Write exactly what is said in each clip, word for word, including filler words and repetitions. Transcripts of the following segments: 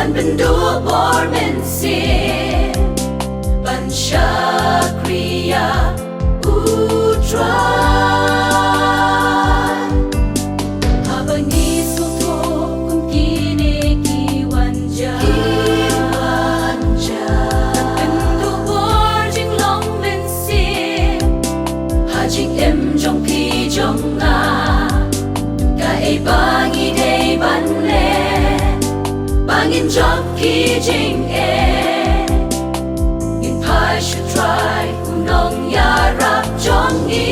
Pynduh bor mynsiem ban shakri ïa u Trai. Haba ngi sngewthuh kum kine ki wan ja, ki wan ja, pynduh bor jinglong mynsiem ha jingim jong phi jong nga. Kaei ba ngi dei ban leh ba ngin jop ki jingeh? Ngin phai sha u Trai, u nongïarap jong ngi.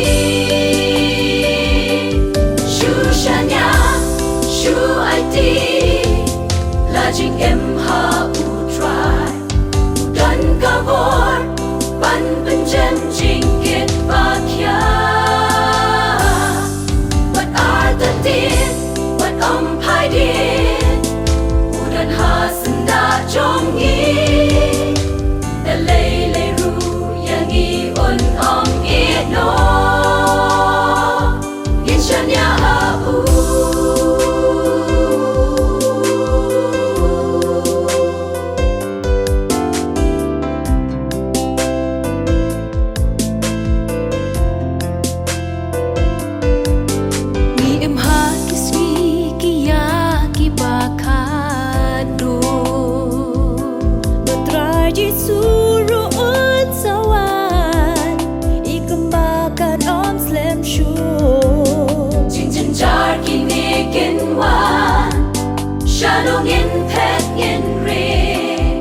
Shu shaniah, shu aiti, la jingim ha u Trai. U don ka bor ban pynjem jingkit ba khia. Wat artatien, wat ym phai dien, u don ha syndah jong ngi. Da lei lei ruh ïa ngi un ym ïeh noh. Ngin shaniah ha u. Ngi im ha ki sngi ki ïa ki ba khadduh. Ba Trai Jisu ruh un sa wan, i kumba kan ym slem shuh. Jingjynjar kine kin wan, shano ngin phet ngin ring?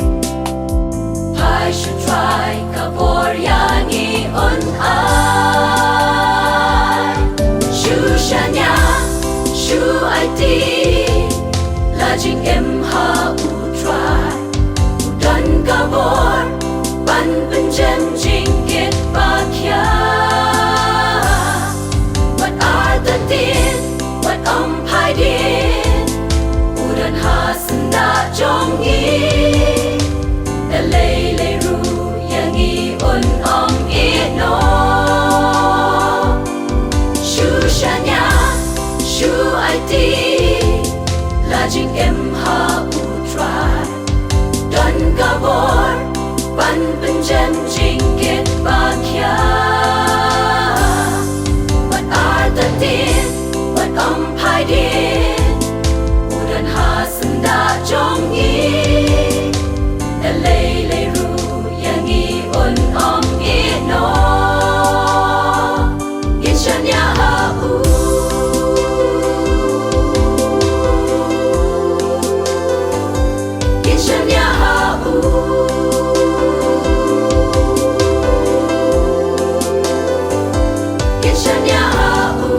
Phai sha u Trai, ka bor ïa ngi un ai. Shu shaniah, shu aiti, la jingim ha u Trai. U don ka bor ban pynjem jingkit ba khia. Wat artatien, wat ym phai dien, u don ha syndah jong ngi. Da lei lei ruh ïa ngi un ym ïeh noh. Shu shaniah, shu aiti, la jingim ha u Trai. Don ka bor ban pynjem jingkit ba khia. Wat artatien, wat ym phai dien, u don ha syndah jong ngi. Da lei lei ruh ïa ngi un ym ïeh noh. Ngin shaniah ha u. Ngin shaniah ha u. Ngin shaniah ha u.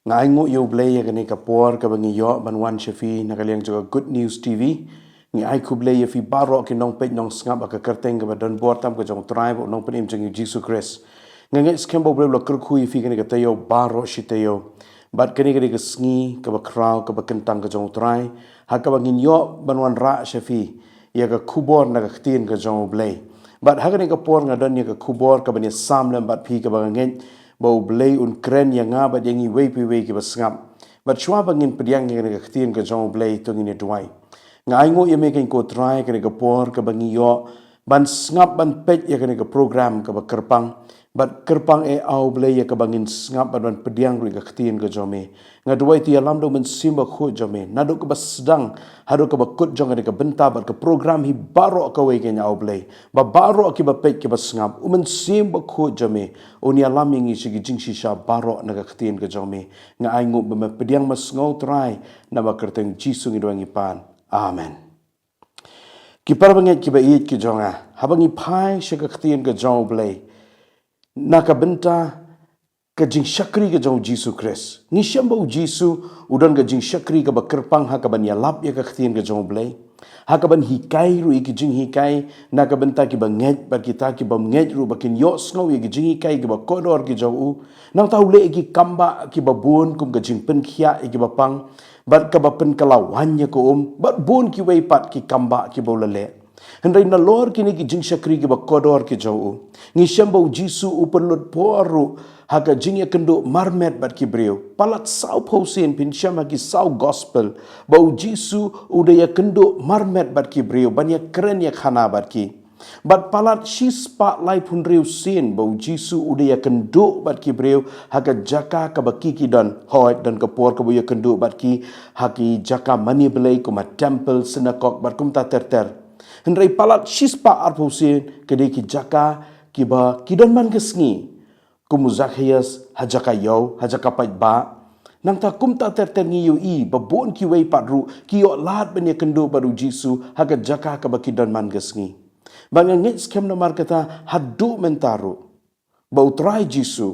Nga ainguh ïa U Blei ïa kane ka por kaba ngi ïoh ban wan sha phi na ka liang jong ka Good News T V. Ngi ai khublei ïa phi baroh ki nongpeit nongsngap ha ka kyrteng kaba donbor tam ka jong U Trai bad U Nongpynim jong ngi U Jisu Khrist. Nga ngeit skhem ba U Blei u la kyrkhu ïa phi kane ka taïew baroh shi taïew. Bad kane ka dei ka sngi kaba khraw kaba kyntang ka jong U Trai, ha kaba ngin ïoh ban wanrah sha phi ïa ka khubor na ka ktien ka jong U Blei. Bad ha kane ka por nga don ïa ka khubor kaban ïasam lem bad phi, kaba nga ngeit ba U Blei un kren ïa nga bad ïa ngi iwei pa iwei kiba sngap. Bad shuwa ba ngin pdiang ïa kane ka ktien ka jong U Blei, to ngin ïa duwai. Nga ainguh ïa me ko Trai, kane ka por kaba ngi ïoh ban sngap ban peit ïa kane ka program kaba kyrpang. Bad kyrpang, eh A U Blei, ïa kaba ngin sngap bad ban pdiang ruh ïa ka ktien ka jong me. Nga duwai, to ïalam da U Mynsiem Bakhuid jong me, naduh kaba sdang haduh kaba kut jong kane ka bynta bad ka program hi baroh kawei, ko A U Blei, ba baroh kiba peit kiba sngap, U Mynsiem Bakhuid jong me un ïalam ïa ngi sha ki jingshisha baroh na ka ktien ka jong me. Nga ainguh ba me pdiang, me sngew Trai, namar ka kyrteng Jisu ngi duwai ngi pan. Amen. Ki para bangeit kiba ïeit ki jong nga, haba ngi phai sha ka ktien ka jong U Blei na ka bynta ka jingshakri ka jong U Jisu Khrist, ngi shem ba U Jisu u don ka jingshakri kaba kyrpang ha kaban ïalap ïa ka ktien ka jong U Blei, ha kaban hikai ruh ïa ki jinghikai na ka bynta kiba ngeit bad kita kibym ngeit ruh, ba kin ïohsngew ïa ki jinghikai kiba kordor ki jong u. Nangta u leh ïa ki kambah kiba bun kum ka jingpynkhiah ïa kiba pang, bad kaba pynkylla waiñ ïa ka um, bad bun kiwei pat ki kambah kiba u la leh. Hynrei nalor kine ki jingshakri kiba kordor ki jong u, ngi shem ba u Jisu u pynlut por ruh ha ka jingïakynduh marmet bad ki briew. Palat sawphew sien phin shem ha ki saw gospel ba u Jisu u da ïakynduh marmet bad ki briew ban ïakren ïakhana bad ki. Bad palat shispah laiphew hynriew sien ba u Jisu u da ïakynduh bad ki briew ha ka jaka kaba ki ki don. Hooid, don ka por kaba u ïakynduh bad ki ha ki jaka mane blei kum ha temple, synagog bad kumta ter ter. Hynrei palat shispah arphew sien ki dei ki jaka kiba ki don man ka sngi, kum u Zakhaios ha jaka ïew, ha jaka paidbah. Nangta kumta ter ter ngi ïohi ba bun kiwei pat ruh ki ïoh lad ban ïakynduh bad u Jisu ha ka jaka kaba ki don man ka sngi. Ba nga ngeit skhem namar kata haduh mynta ruh ba u Trai Jisu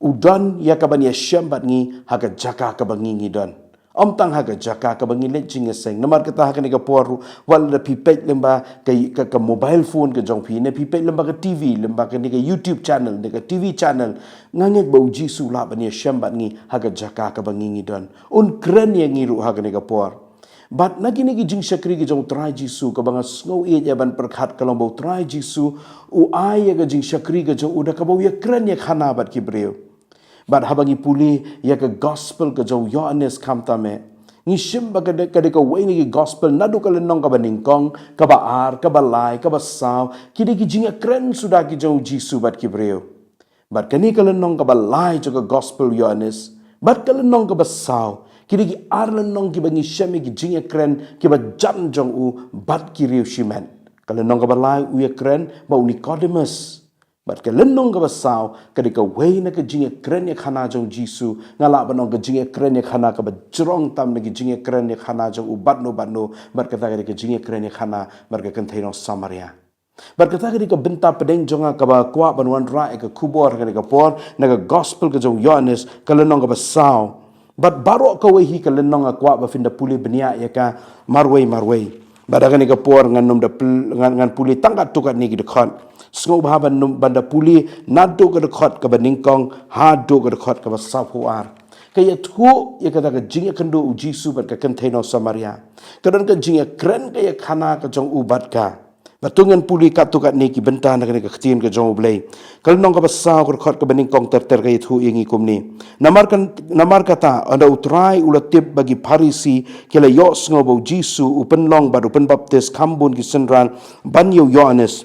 u don ïa ka ban ïashem bad ngi ha ka jaka kaba ngi ngi don. Ym tang ha ka jaka kaba ngi leit jingïaseng. Namar kata ha kane ka por ruh, wat la da phi peit lyngba ka, ka, ka mobile phone ka jong phi, ne phi peit lyngba ka T V, lyngba kane ka YouTube channel, ne ka T V channel, nga ngeit ba u Jisu u lah ban ïashem bad ngi ha ka jaka kaba ngi ngi don. Un kren ïa ngi ruh ha kane ka por. Bad na kine ki jingshakri ki jong u Trai Jisu, kaba nga sngew ïeit ïa ban pyrkhat ka long ba u Trai Jisu u ai ïa ka jingshakri ka jong u da kaba u ïakren ïakhana bad ki briew. Bad haba ngi pule ïa ka gospel ka jong u Ïoannis khamtam eh, ngi shem ba ka dei, ka dei kawei na ki gospel naduh ka lynnong kaba nyngkong, kaba ar, kaba lai, kaba saw, ki dei ki jingïakren suda ki jong u Jisu bad ki briew. Bad kane ka lynnong kaba lai jong ka gospel u Ïoannis bad ka lynnong kaba saw, ki dei ki ar lynnong kiba ngi shem ïa ki jingïakren kiba jan jong u bad ki riew shimet. Ka lynnong kaba lai u ïakren bad u Nicodemus. Bad ka lynnong kaba saw ka dei kawei na ka jingïakren ïakhana jong u Jisu, nga lah ban ong ka jingïakren ïakhana kaba jrong tam na ki jingïakren ïakhana jong u badno badno, bad kata ka dei ka jingïakren ïakhana bad ka kynthei nong Samaria. Bad kata ka dei ka bynta pdeng jong nga kaba kwah ban wanrah ïa ka khubor ha kane ka por na ka gospel ka jong u Ïoannis, ka lynnong kaba saw. Bad baroh kawei hi ka lynnong nga kwah ba phin da pule bniah ïa ka marwei marwei. Bad ha kane ka por ngan nym da pl-, ngan, ngan pule tang katto katne ki dkhot. Sngewbha ban nym, ban da pule naduh ka dkhot kaba nyngkong haduh ka dkhot kaba sawphew ar. Ka ïathuh ïa kata ka jingïakynduh u Jisu bad ka kynthei nong Samaria. Ka don ka jingïakren ka ïakhana ka jong u bad ka. Bad to ngan pule katto katne ki bynta na kane ka ktien ka jong u Blei. Ka lynnong kaba saw, ka dkhot kaba nyngkong ter ter, ka ïathuh ïa ngi kumne: Namar kan, namar kata, ynda u Trai u la tip ba ki Pharisi ki la ïohsngew ba u Jisu u pynlong bad u pynbaptis kham bun ki synran ban ïa u Ïoannis,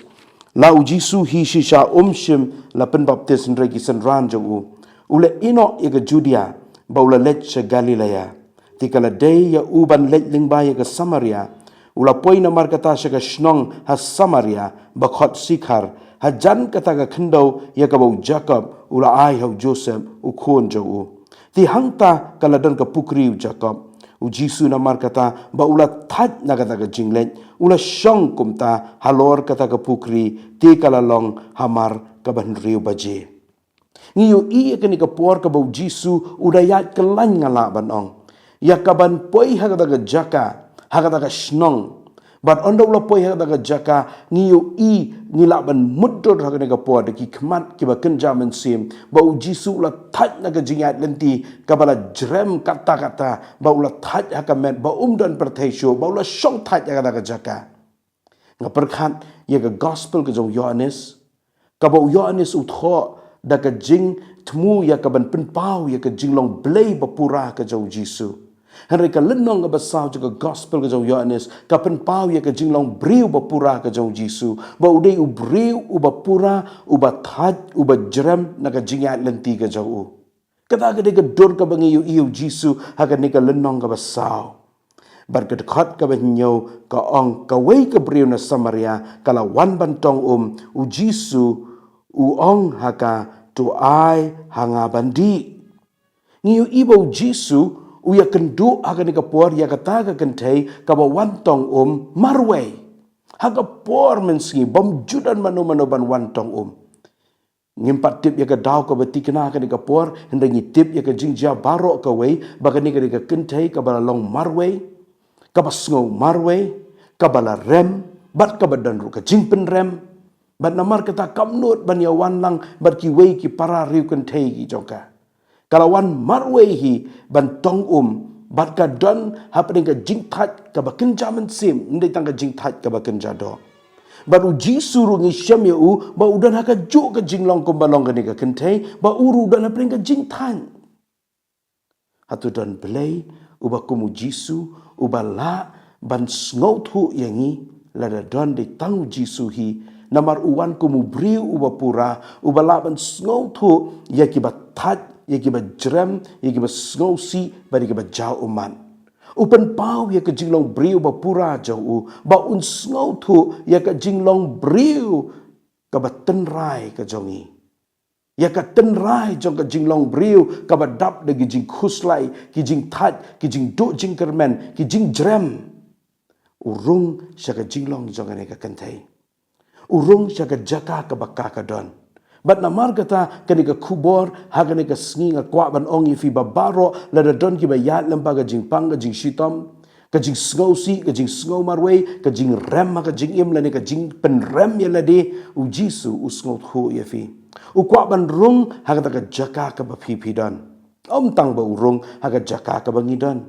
la u Jisu hi shisha um shym la pynbaptis hynrei ki synran jong u. U la ïehnoh ïa ka Judia bad u la leit sha Galilaia. Te ka la dei ïa u ban leit lyngba ïa ka Samaria. U la poi namar kata sha ka shnong ha Samaria ba khot Sikhar, hajan kata ka khyndew ïa kaba u Jakob u la ai ha u Joseph u khun jong u. Te hangta ka la don ka pukri u Jakob. U Jisu namar kata ba u la thait na kata ka jingleit, u la shong kumta halor kata ka pukri, te ka la long hamar kaba hynriew baje. Ngi ïohi ïa kane ka por kaba u Jisu u da ïaid kyllaiñ, nga lah ban ong, ïa ka ban poi ha kata ka jaka, ha kata ka shnong. Bad ynda u la poi ha kata ka jaka, ngi ïohi, ngi lah ban mutdur ha kane ka por da ki khmat kiba kynja mynsiem ba u Jisu u la thait na ka jingïaid lynti kaba la jrem katta katta, ba u la thait ha ka met ba um don pyrthei shuh, ba u la shong thait ha kata ka jaka. Nga pyrkhat ïa ka gospel ka jong u Ïoannis, kaba u Ïoannis u thoh da ka jingthmu ïa ka ban pynpaw ïa ka jinglong Blei ba pura ka jong u Jisu. Hynrei ka lynnong kaba saw jong ka gospel ka jong u Ïoannis ka pynpaw ïa ka jinglong briew ba pura ka jong u Jisu, ba u dei u briew uba pura, uba thait, uba jrem na ka jingïaid lynti ka jong u. Kata ka dei ka dur kaba ngi ïohi ïa u Jisu ha kane ka lynnong kaba saw. Bad ka dkhot kaba hynñiew ka ong, kawei ka briew na Samaria ka la wan ban tong um, u Jisu u ong ha ka, to ai ha nga ban dih. Ngi ïohi ba u Jisu u ïakynduh ha kane ka por ïa kata ka kynthei kaba wan tong um marwei. Ha ka por mynsngi bym ju don mano mano ban wan tong um. Ngim pat tip ïa ka daw kaba tikna kane ka por, hynrei ngi tip ïa ka jingjia baroh kawei, ba kane ka dei ka kynthei kaba la long marwei, kaba sngew marwei, kaba la rem, bad kaba don ruh ka jingpynrem. Bad namar kata kam nud ban ïa wan lang bad kiwei ki para riew kynthei ki jong ka. Ka la wan marwei hi ban tong um Bad ka don hapdeng ka jingthait kaba kynja mynsiem, ym dei tang ka jingthait kaba kynja doh. Bad u Jisu ruh ngi shem ïa u ba u don ha kajuh ka jinglong kumba long kane ka kynthei, ba u ruh u don hapdeng ka jingthait. Hato don Blei uba kum u Jisu, uba lah ban sngewthuh ïa ngi lada don dei tang u Jisu hi? Namar u wan kum u briew uba pura, uba lah ban sngewthuh ïa kiba thait, ïa kiba jrem, ïa kiba sngewsih bad ïa kiba jaw ummat. U pynpaw ïa ka jinglong briew ba pura jong u, ba un sngewthuh ïa ka jinglong briew kaba tynrai ka jong ngi, ïa ka tynrai jong ka jinglong briew kaba dap da ki jingkhuslai, ki jingthait, ki jingduh jingkyrmen, ki jingjrem. U rung sha ka jinglong jong kane ka kynthei, u rung sha ka jaka kaba ka ka don. Bad namar kata, kane ka khubor ha kane ka sngi nga kwah ban ong ïa phi ba baroh, lada don kiba ïaid lem bad ka jingpang, ka jingshitom, ka jingsngewsih, ka jingsngew marwei, ka jingrem ha ka jingim lane ka jingpynrem ïa lade, u Jisu u sngewthuh ïa phi. U kwah ban rung ha kata ka jaka kaba phi phi don. Ym tang ba u rung ha ka jaka kaba ngi don.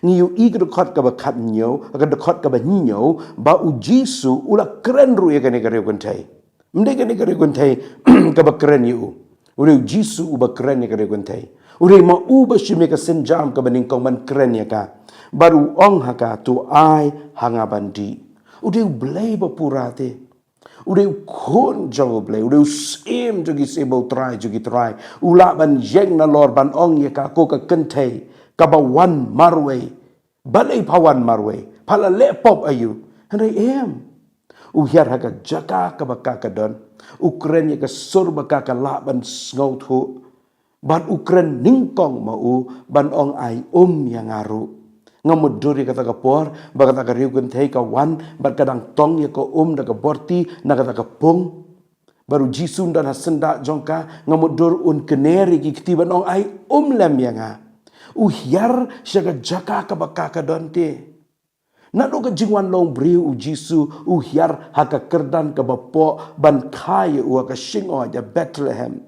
Ngi ïohi ka dkhot kaba khathynñiew, ka dkhot kaba hynñiew, ba u Jisu u la kren ruh ïa kane ka riewkynthei. Ym dei kane ka riewkynthei kaba kren ïa u. U dei u Jisu uba kren ïa ka riewkynthei. U dei ma u ba shim ïa ka sienjam kaba nyngkong ban kren ïa ka. Bad u ong ha ka, to ai ha nga ban dih. U dei u Blei ba pura te. U dei u Khun jong u Blei, u dei u Syiem jong ki syiem, u Trai jong ki trai. U lah ban ïeng nalor ban ong ïa ka, ko ka kynthei kaba wan marwei, balei pha wan marwei? Pha la leh pop aïu? Hynrei em. U hiar ha ka jaka kaba ka ka don. U kren ïa ka sur ba ka ka lah ban sngewthuh. Bad u kren nyngkong ma u ban ong, ai um ïa nga ruh. Nga mutdur ïa kata ka por ba kata ka riewkynthei ka wan bad ka dang tong ïa ka um da ka borti na kata ka pung. Bad u Jisu un don ha syndah jong ka, nga mutdur un kner ïa ki kti ban ong, ai um lem ïa nga. U hiar sha ka jaka kaba ka ka don te. Naduh ka jingwan long briew u Jisu u hiar ha ka kyrdan kaba poh ban kha ïa u ha ka shyngod ha Bethlehem.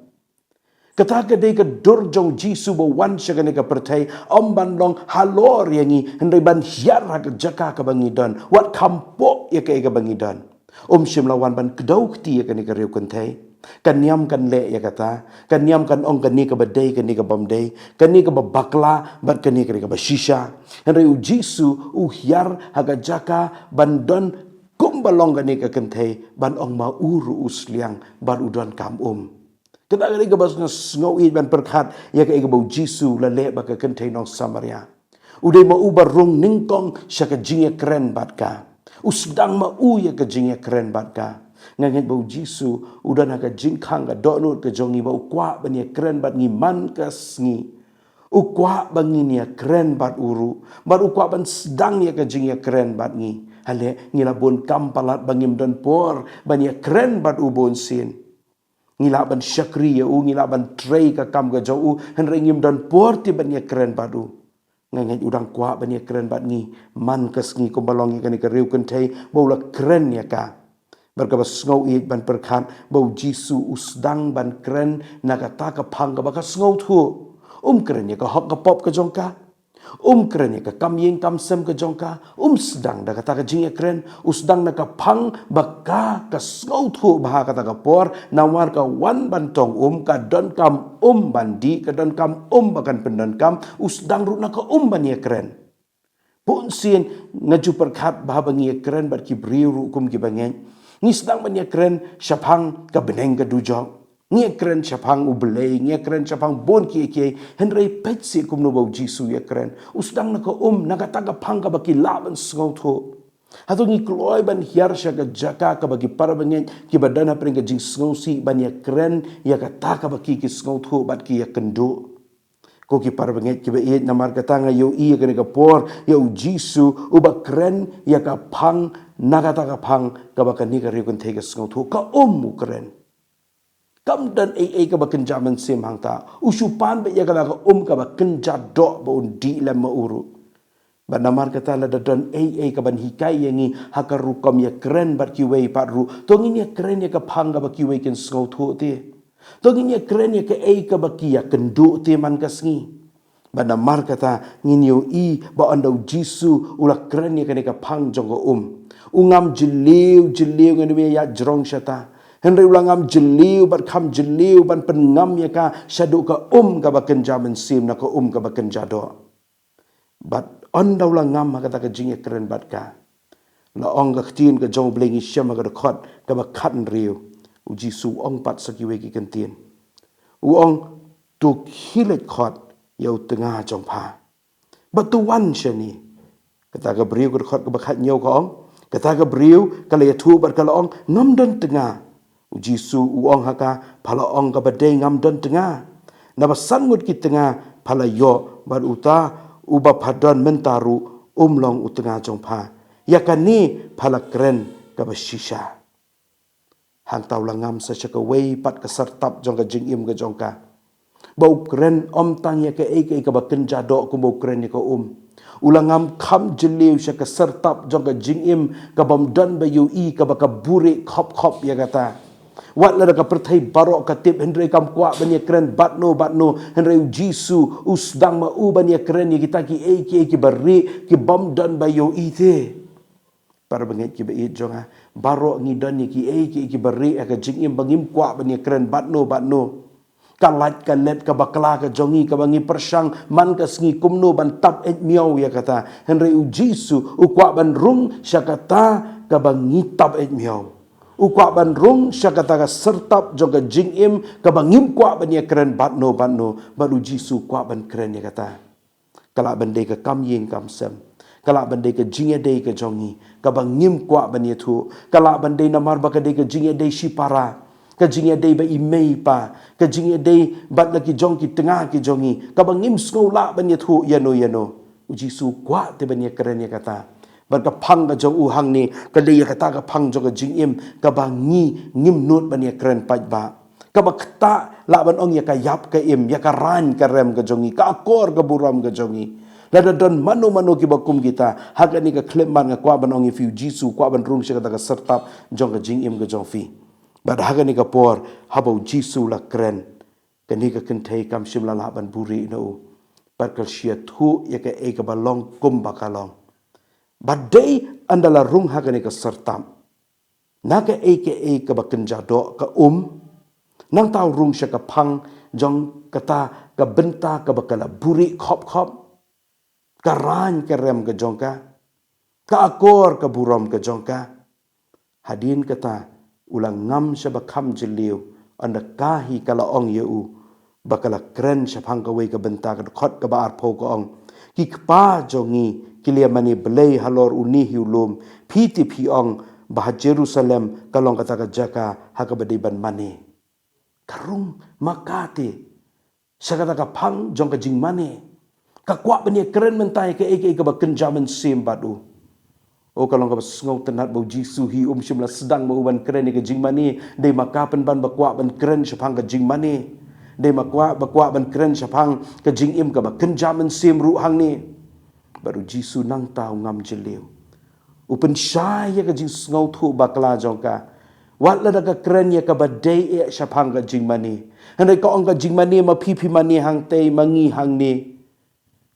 Kata ka dei ka dur jong u Jisu ba wan sha kane ka pyrthei, ym ban long halor ïa ngi, hynrei ban hiar ha ka jaka kaba ngi don, wat kham poh ïa kaei kaba ngi don. Um shym la wan ban kdew kti ïa kane ka riewkynthei. Ka niam kan leh ïa kata, ka niam kan ong kane kaba dei, kane kabym dei, kane kaba bakla bad kane kaba shisha. Hynrei u Jisu u hiar ha ka jaka ban don kumba long kane ka kynthei, ban ong ma u ruh u sliang bad u donkam um. Kata ka dei kaba nga sngew ïeit ban pyrkhat ïa kaei kaba u Jisu u la leh bad ka kynthei nong Samaria. U dei ma u ba rung nyngkong sha ka jingïakren bad ka. U sdang ma u ïa ka jingïakren bad ka. Nga ngeit ba u Jisu u don ha ka jingkhang, ka dohnud ka jong ngi ba u kwah ban ïakren bad ngi man ka sngi. U kwah ba ngin ïakren bad u ruh, bad u kwah ban sdang ïa ka jingïakren bad ngi. Hynrei ngi la bun kam palat ba ngim don por ban ïakren bad u bunsien. Ngi lah ban shakri ïa u, ngi lah ban trei ka kam ka jong u, hynrei ngim don por te ban ïakren bad u. Nga ngeit u dang kwah ban ïakren bad ngi man ka sngi kumba long ïa kane ka riewkynthei ba u la kren ïa ka. Bad kaba sngew ïeit ban pyrkhat ba u Jisu u sdang ban kren na kata ka phang kaba ka sngewthuh. Um kren ïa ka hok ka pop ka jong ka. Um kren ïa ka kam ïing kam sem ka jong ka. Um sdang da kata ka jingïakren. U sdang na ka phang ba ka ka sngewthuh bha kata ka por, namar ka wan ban tong um, ka donkam um ban dih, ka donkam um ba kan pyndonkam. U sdang ruh na ka um ban ïakren. Bunsien nga ju pyrkhat ba haba ngi ïakren bad ki briew ruh kum kiba ngeit, ngi sdang ban ïakren shaphang ka bneng ka dujok. Ngi ïakren shaphang U Blei, ngi ïakren shaphang bun kiei kiei, hynrei peit seh kumno ba u Jisu u ïakren. U sdang na ka um, na kata ka phang kaba ki lah ban sngewthuh. Hato ngi kloi ban hiar sha ka jaka kaba ki para bangeit kiba don hapdeng ka jingsngewsih ban ïakren ïa kata kaba ki, ki sngewthuh bad ki ïakynduh? Ko ki para bangeit kiba ïeit, namar kata nga ïohi ïa kane ka por ïa u Jisu uba kren ïa ka phang, na kata ka phang kaba kane ka riewkynthei ka sngewthuh. Ka um u kren. Kam don ei ei kaba kynja mynsiem hangta. U shu pan beit ïa kata ka um kaba kynja doh ba un dih lem ma u ruh. Bad namar kata lada don ei ei kaban hikai ïa ngi ha ka rukom ïakren bad kiwei pat ruh, to ngin ïakren ïa ka phang kaba kiwei kin sngewthuh te. To ngin ïakren ïa kaei kaba ki ïakynduh te man ka sngi. Bad namar kata ngin ïohi ba ynda u Jisu u la kren ïa kane ka phang jong ka um, u ngam jylliew jylliew ngan ïa jrong shata. Hynrei u la ngam jylliew bad kham jylliew ban pynngam ïa ka shaduh ka um kaba kynja mynsiem na ka um kaba kynja doh. Bad ynda u la ngam ha kata ka jingïakren bad ka, la ong ka ktien ka jong U Blei ngi shem ha ka dkhot kaba khathynriew, u Jisu u ong pat sa kiwei ki kyntien. U ong, to khie leit khot ïa u tnga jong pha bad to wan shane. Kata ka briew, ka dkhot kaba khathynñiew ka ong, kata ka briew ka la ïathuh bad ka la ong, ngam don tnga. U Jisu u ong ha ka, pha la ong kaba dei, ngam don tnga. Naba san ngut ki tnga pha la ïoh bad uta uba pha don mynta ruh um long u tnga jong pha. Ïa kane pha la kren kaba shisha. Hangta u la ngam sa sha kawei pat ka syrtap jong ka jingim ka jong ka, ba u kren ym tang ïa kaei kaei kaba kynja doh kumba u kren ïa ka um. U la ngam kham jylliew sha ka syrtap jong ka jingim kabym don ba ïohi, kaba ka buhrieh khop khop ïa kata. Wat lada ka pyrthei baroh ka tip, hynrei kam kwah ban ïakren bad no bad no, hynrei u Jisu u sdang ma u ban ïakren ïa kita kiei kiei kiba rieh kibym don ba ïohi te. Para bangeit kiba ïeit jong nga, baroh ngi don ïa kiei kiei kiba rieh ha ka jingim ba ngim kwah ban ïakren bad no bad no. Ka lait ka let, ka bakla ka jong ngi kaba ngi pyrshang man ka sngi kumno ban tap eit miaw ïa kata. Hynrei u Jisu u kwah ban rung sha kata kaba ngi tap eit miaw. U kwah ban rung sha kata ka syrtap jong ka jingim kaba ngim kwah ban ïakren bad no bad no, bad u Jisu u kwah ban kren ïa kata. Ka lah ban dei ka kam ïing kam sem. Ka lah ban dei ka jingïadei ka jong ngi kaba ngim kwah ban ïathuh. Ka lah ban dei namar ba ka dei ka jingïadei shipara, ka jingïadei bad i mei i pa, ka jingïadei bad la ki jong ki tnga ki jong ngi kaba ngim sngew lah ban ïathuh ïano ïano. U Jisu u kwah te ban ïakren ïa kata. Bad ka phang ka jong u hangne ka dei ïa kata ka phang jong ka jingim kaba ngi ngim nud ban ïakren paidbah. Kaba ktah lah ban ong ïa ka ïap ka im, ïa ka rain ka rem ka jong ngi, ka akor ka burom ka jong ngi. Lada don mano mano kiba kum kita ha kane ka khyllipmat, nga kwah ban ong ïa phi, u Jisu u kwah ban rung sha kata ka syrtap jong ka jingim ka jong phi. Bad ha kane ka por haba u Jisu u la kren, kane ka kynthei kam shym la lah ban buhrieh na u. Bad ka la shu ïathuh ïa kaei kaba long kumba ka long. Bad dei ynda la rung ha kane ka syrtap, na kaei kaei kaba kynja doh ka um, nangta u rung sha ka phang jong kata ka bynta kaba ka la buhrieh khop khop, ka rain ka rem ka jong ka, ka akor ka burom ka jong ka. Hadien kata u la ngam sha ba kham jylliew, ynda ka hi ka la ong ïa u, ba ka la kren shaphang kawei ka bynta, ka dkhot kaba arphew ka ong, ki kpa jong ngi ki la ïa mane blei halor une hi u lum, phi te phi ong ba ha Jerusalem ka long kata ka jaka ha kaba dei ban mane. Ka rung ma ka te sha kata ka phang jong ka jingmane. Ka kwah ban ïakren mynta ïa kaei kaei kaba kynja mynsiem bad u. O, ka long kaba sngewtynnat ba u Jisu hi um shym la sdang ma u ban kren ïa ka jingmane. Dei ma ka pynban ba kwah ban kren shaphang ka jingmane. Dei ma kwah, ba kwah ban kren shaphang ka jingim kaba kynja mynsiem ruh hangne. Bad u Jisu nangta u ngam jylliew. U pynshai ïa ka jingsngewthuh bakla jong ka. Wat lada ka kren ïa kaba dei eh shaphang ka jingmane, hynrei ka ong ka jingmane ma phi phi mane hangtei, ma ngi hangne.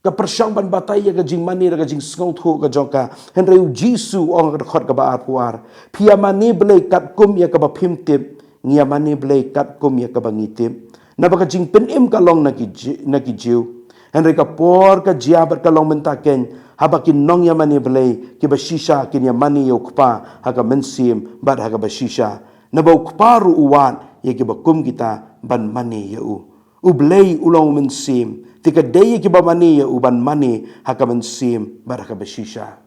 Ka pyrshang ban batai ïa ka jingmane da ka jingsngewthuh ka jong ka. Hynrei u Jisu u ong ha ka dkhot kaba arphew ar, phi ïa mane blei katkum ïa kaba phim tip, ngi ïa mane blei katkum ïa kaba ngi tip. Naba ka jingpynim ka long na ki Ji-, na ki Jiw. Hynrei ka por ka jia bad ka long mynta keiñ, haba ki nongïamane blei kiba shisha kin ïa mane ïa u Kpa ha ka mynsiem bad ha kaba shisha. Naba u Kpa ruh u wad ïa kiba kum kita ban mane ïa u. U Blei u long u mynsiem, te ka dei ïa kiba mane ïa u ban mane ha ka mynsiem bad ha kaba shisha.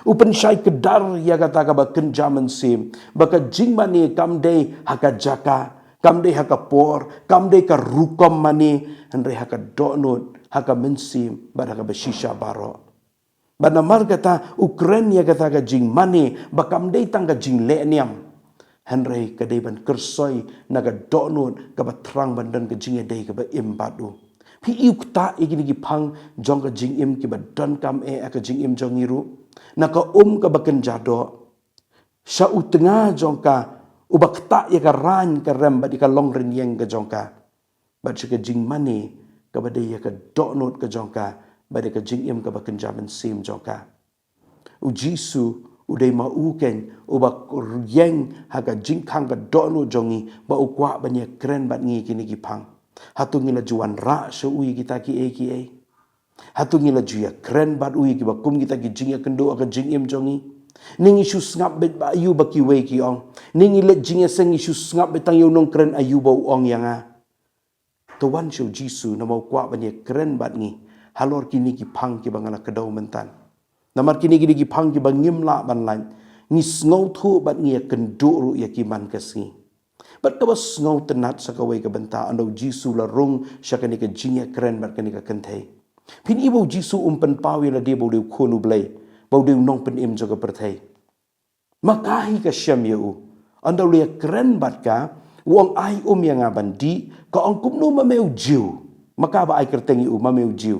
U pynshai kdar ïa kata kaba kynja mynsiem, ba ka jingmane kam dei ha ka jaka, kam dei ha ka por, kam dei ka rukom mane, hynrei ha ka dohnud, ha ka mynsiem bad ha kaba shisha baroh. Bad namar kata u kren ïa kata ka jingmane ba kam dei tang ka jingleh niam, hynrei ka dei ban kyrsoi na ka dohnud kaba thrang ban don ka jingïadei kaba im bad u. Phi ïohi ktah ïa kine ki phang jong ka jingim kiba donkam eh ha ka jingim jong ngi ruh. Na ka um kaba kynja doh, sha u tnga jong ka uba ktah ïa ka rain ka rem bad ïa ka long rynïeng ka jong ka, bad sha ka jingmane kaba dei ïa ka dohnud ka jong ka, bad ïa ka jingim kaba kynja mynsiem jong ka. U Jisu u dei ma u keiñ uba ïeng ha ka jingkhang ka dohnud jong ngi, ba u kwah ban ïakren bad ngi kine ki phang. Hato ngi la ju wanrah sha u ïa kita kiei kiei? Hato ngi la ju ïakren bad u ïa kiba kum kita ki jingïakynduh ha ka jingim jong ngi? Ne ngi shu sngap beit ba aïu ba kiwei ki ong? Ne ngi leit jingïaseng, ngi shu sngap beit tang ïa u nongkren aïu ba u ong ïa nga? To wan sha u Jisu, namar u kwah ban ïakren bad ngi halor kine ki phang kiba nga la kdew mynta. Namar kine ki dei ki phang kiba ngim lah ban lait. Ngi sngewthuh bad ngi ïakynduh ruh ïa ki man ka sngi. Bad kaba sngewtynnat sa kawei ka bynta, ynda u Jisu u la rung sha kane ka jingïakren bad kane ka kynthei, phin i ba u Jisu um pynpaw ïa lade ba u dei u Khun u Blei, ba u dei u Nongpynim jong ka pyrthei. Ma ka hi ka shem ïa u. Ynda u la ïakren bad ka, u ong, "Ai um ïa nga ban dih." Ka ong, "Kumno, ma me u Jiw?" Ma ka ba ai kyrteng ïa u, "Ma me u Jiw."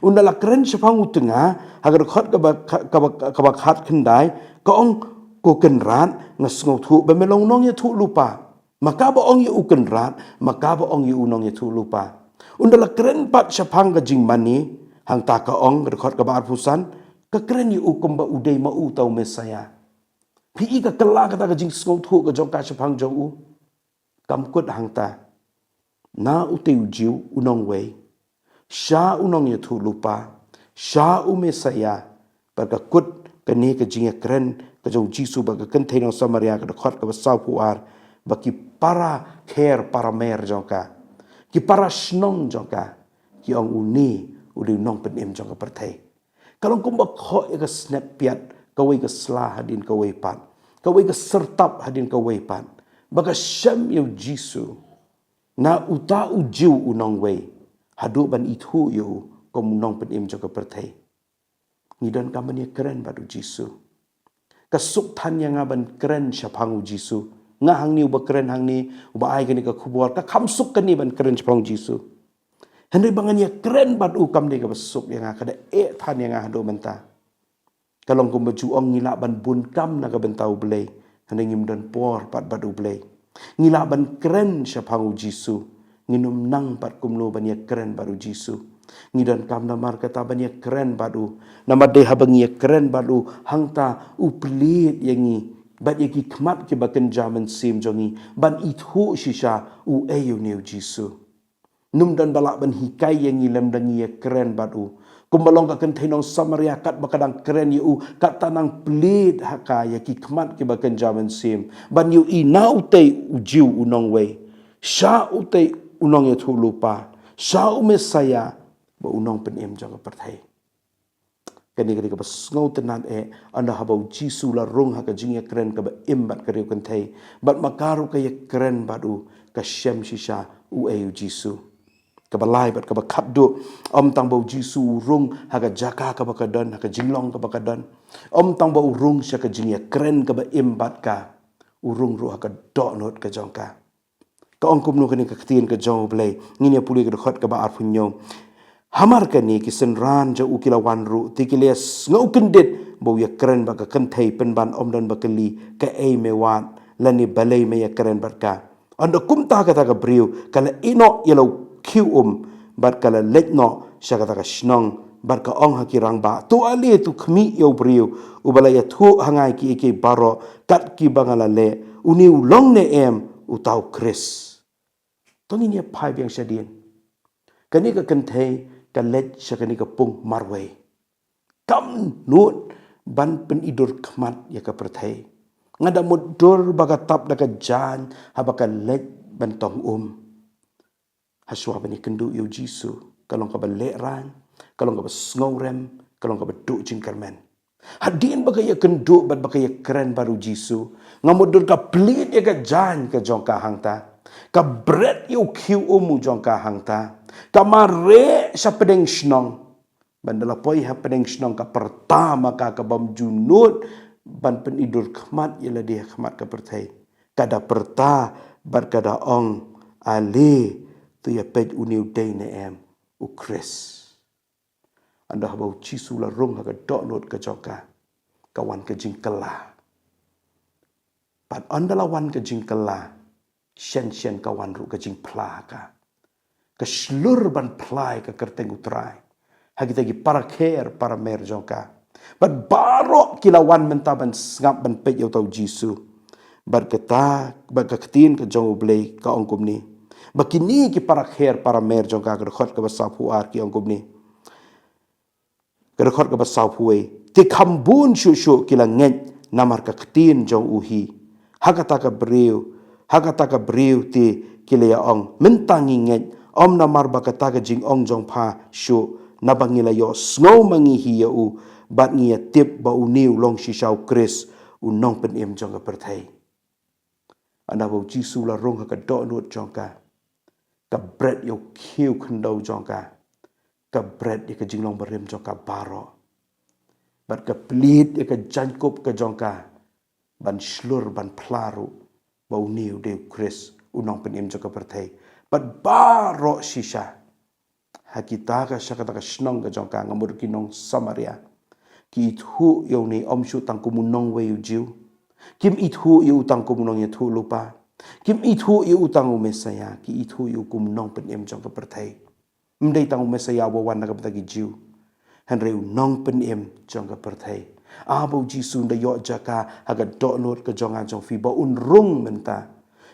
Ynda la kren shaphang u tnga, ha ka dkhot kaba, kaba, kaba khatkhyndai, ka ong, "Ko Kynrad, nga sngewthuh ba me long u nongïathuhlypa." Ma ka ba ong ïa u Kynrad, ma ka ba ong ïa u nongïathuhlypa. Ynda la kren pat shaphang ka jingmane, hangta ka ong, ka dkhot kaba arphew san, ka kren ïa u kumba u dei ma u uta u Messaïah. Phi i ka kylla kata ka jingsngewthuh ka jong ka shaphang jong u? Kam kut hangta. Na utei u Jiw u nongwei, sha u nongïathuhlypa, sha u Messaïah, bad ka kut kane ka jingïakren ka jong u Jisu bad ka kynthei nong Samaria, ka dkhot kaba sawphew ar, ba ki para kher para mer jong ka, ki para shnong jong ka, ki ong, "Une u dei u Nongpynim jong ka pyrthei." Ka long kumba khoh ïa ka snep piat, kawei ka sla hadien kawei pat, kawei ka syrtap hadien kawei pat, ba ka shem ïa u Jisu. Na uta u Jiw u nongwei, haduh ban ithuh ïa u kum u Nongpynim jong ka pyrthei. Ngi donkam ban ïakren bad u Jisu. Ka suk than ïa nga ban kren shaphang u Jisu. Nga hangne uba kren hangne, uba ai kane ka khubor, ka kham suk kane ban kren shaphang u Jisu. Hynrei ba ngan ïakren bad u kam dei kaba suk ïa nga, ka da eh than ïa nga haduh mynta. Ka long kumba ju ong, ngi lah ban bun kam na ka bynta u Blei, hynrei ngim don por pat bad u Blei. Ngi lah ban kren shaphang u Jisu, ngin ym nang pat kumno ban ïakren bad u Jisu. Ngi donkam namar kata ban ïakren bad u. Namar dei haba ngi ïakren bad u, hangta u plie ïa ngi bad ïa ki khmat kiba kynja mynsiem jong ngi ban ithuh shisha uei une u Jisu. Ym don ba lah ban hikai ïa ngi lymda ngi ïakren bad u. Kumba long ka kynthei nong Samaria, katba ka dang kren ïa u, katta nang plie ha ka ïa ki khmat kiba kynja mynsiem, ban ïohi na utei u Jiw u nongwei, sha utei u nongïathuhlypa, sha u Messaïah, ba u Nongpynim jong ka pyrthei. Kane ka dei kaba sngewtynnat eh, ynda haba u Jisu u la rung ha ka jingïakren kaba im bad ka riew kynthei, bad ma ka ruh ka ïakren bad u, ka shem shisha uei u Jisu. Kaba lai bad kaba khatduh, ym tang ba u Jisu u rung ha ka jaka kaba ka don, ha ka jinglong kaba ka don, ym tang ba u rung sha ka jingïakren kaba im bad ka, u rung ruh ha ka dohnud ka jong ka. Ka ong kumno kane ka ktien ka jong u Blei? Ngin ïa pule ka dkhot kaba arphew hynñiew. Hamar kane ki synran jong u ki la wan ruh, te ki la ïa sngew kyndit ba u ïakren bad ka kynthei, pynban ym don ba kylli, "Kaei me wad?" lane "Balei me ïakren bad ka?" Ynda kumta kata ka briew ka la ïeh noh ïa la u khiew um, bad ka la leit noh sha kata ka shnong, bad ka ong ha ki rangbah, "To ale, to khmih ïa u briew uba la ïathuh ha nga ïa kiei kiei baroh kat kiba nga la leh, une u long ne em uta u Khrist?" To ngin ïa phai biang shadien. Kane ka kynthei ka leit sha kane ka pung marwei. Kam nud ban pynidur khmat ïa ka pyrthei. Nga da mutdur ba ka tap da ka jaiñ haba ka leit ban tong um. Hashwa ban ïakynduh ïa u Jisu, ka long kaba lehraiñ, ka long kaba sngewrem, ka long kaba duh jingkyrmen. Hadien ba ka ïakynduh bad ba ka ïakren bad u Jisu, nga mutdur ka plie ïa ka jaiñ ka jong ka hangta, ka bret ïa u khiew um u jong ka hangta, ka mareh sha pdeng shnong. Ban da la poi ha pdeng shnong ka pyrta ma ka, ka bym ju nud ban pynidur khmat ïa lade ha khmat ka pyrthei. Ka da pyrta bad ka da ong, "Ale, to ïa peit une u dei ne em u Khrist." Ynda haba u Jisu u la rung ha ka dohnud ka jong ka, ka wan ka jingkylla. Bad ynda la wan ka jingkylla, shen shen ka wan ruh ka jingphla ha ka. ka shlur ban phla ïa ka kyrteng U Trai ha kita ki para kher para mer jong ka. Bad baroh ki la wan mynta ban sngap ban peit ïa uta U Jisu. Bad kata, bad ka ktien ka jong U Blei ka ong kumne. Ba kine ki para kher para mer jong ka, ka dkhot kaba sawphew ar, ki ong kumne. Ka dkhot kaba sawphew wei. Te kham bun shuh shuh ki la ngeit namar ka ktien jong u hi. Ha kata ka briew, ha kata ka briew te ki la ïa ong, mynta ngi ngeit, ym namar ba kata ka jingong jong pha shuh, naba ngi la ïohsngew ma ngi hi ïa u, bad ngi ïa tip ba une u long shisha U Khrist, U Nongpynim jong ka pyrthei. Haba U Jisu u la rung ha ka dohnud jong ka, ka bret ïa u khiew khyndew jong ka, ka bret ïa ka jinglong barim jong ka baroh, bad ka plie ïa ka jaiñkup ka jong ka, ban shlur ban phla ruh ba une u dei U Khrist, U Nongpynim jong ka pyrthei. Bad baroh shisha ha kita ka, sha kata ka shnong ka jong ka, nga mut ki nong Samaria, ki ithuh ïa une ym shuh tang kum u nongwei u Jiw. Kim ithuh ïa u tang kum u nongïathuhlypa. Kim ithuh ïa u tang u Messaïah, ki ithuh ïa u kum u Nongpynim jong ka pyrthei. Ym dei tang u Messaïah uba wan na ka bynta ki Jiw, hynrei U Nongpynim jong ka pyrthei. Haba U Jisu un da ïoh jaka ha ka dohnud ka jong nga jong phi, ba un rung mynta,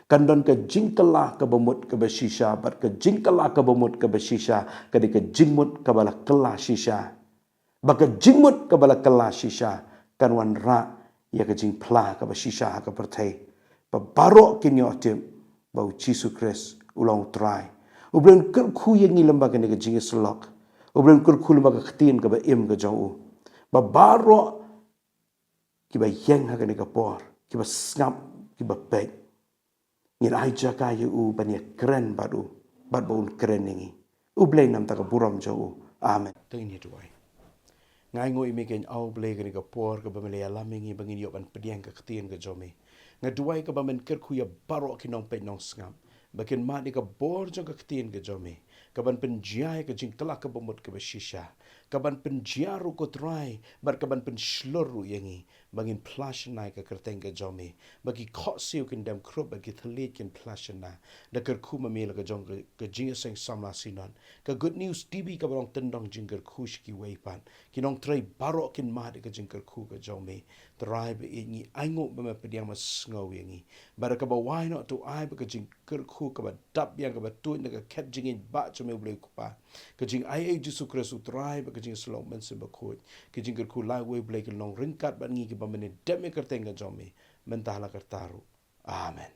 kan don ka jingkylla kaba mut kaba shisha, bad ka jingkylla kaba mut kaba shisha ka dei ka jingmut kaba la kylla shisha. Ba ka jingmut kaba la kylla shisha kan wanrah ïa ka jingphla kaba shisha ha ka pyrthei. Ba baroh kin ïoh tip ba U Jisu Khrist u long U Trai. U Blei un kyrkhu ïa ngi lyngba kane ka jingïasyllok. U Blei un kyrkhu lyngba ka ktien kaba im ka jong u. Ba baroh kiba ïeng ha kane ka por, kiba sngap, kiba peit, ngin ai jaka ïa u ban ïakren bad u, bad ba un kren ïa ngi. U Blei namar ka burom jong u. Amen. To ngin ïa duwai. Nga ainguh ïa me kein, A U Blei, kane ka por kaba me la ïalam ïa ngi ba ngin ïoh ban pdiang ka ktien ka jong me. Nga duwai kaba men kyrkhu ïa baroh ki nongpeit nongsngap ba kin mad ïa ka bor jong ka ktien ka jong me, kaban pynjia ïa ka jingkylla kaba mut kaba shisha, kaban pynjia ruh, ko Trai, bad kaban pynshlur ruh ïa ngi ba ngin phla shynna ïa ka kyrteng ka jong me, ba ki khohsiew kin dem khrup bad ki thylliej kin phla shynna. Da kyrkhu ma me la ka jong ka, ka jingïaseng samla Synod, ka Good News T V kaba long tyndong jingkyrkhu sha kiwei pat. Ki nongtrei baroh kin mad ïa ka jingkyrkhu ka jong me. Trai ba ïeit, ngi ainguh ba me pdiang, me sngew ïa ngi. Bad da kaba wai noh, to ai ba ka jingkyrkhu kaba dap biang, kaba tuid na ka khet jingngeit bah jong me, U Blei U Kpa, ka jingaiei U Jisu Khrist U Trai bad ka jingïasyllok Mynsiem Bakhuid, ka jingkyrkhu la uwei U Blei, kin long ryngkat bad ngi kiba men ïadem ïa ka kyrteng ka jong me mynta la karta ruh. Amen.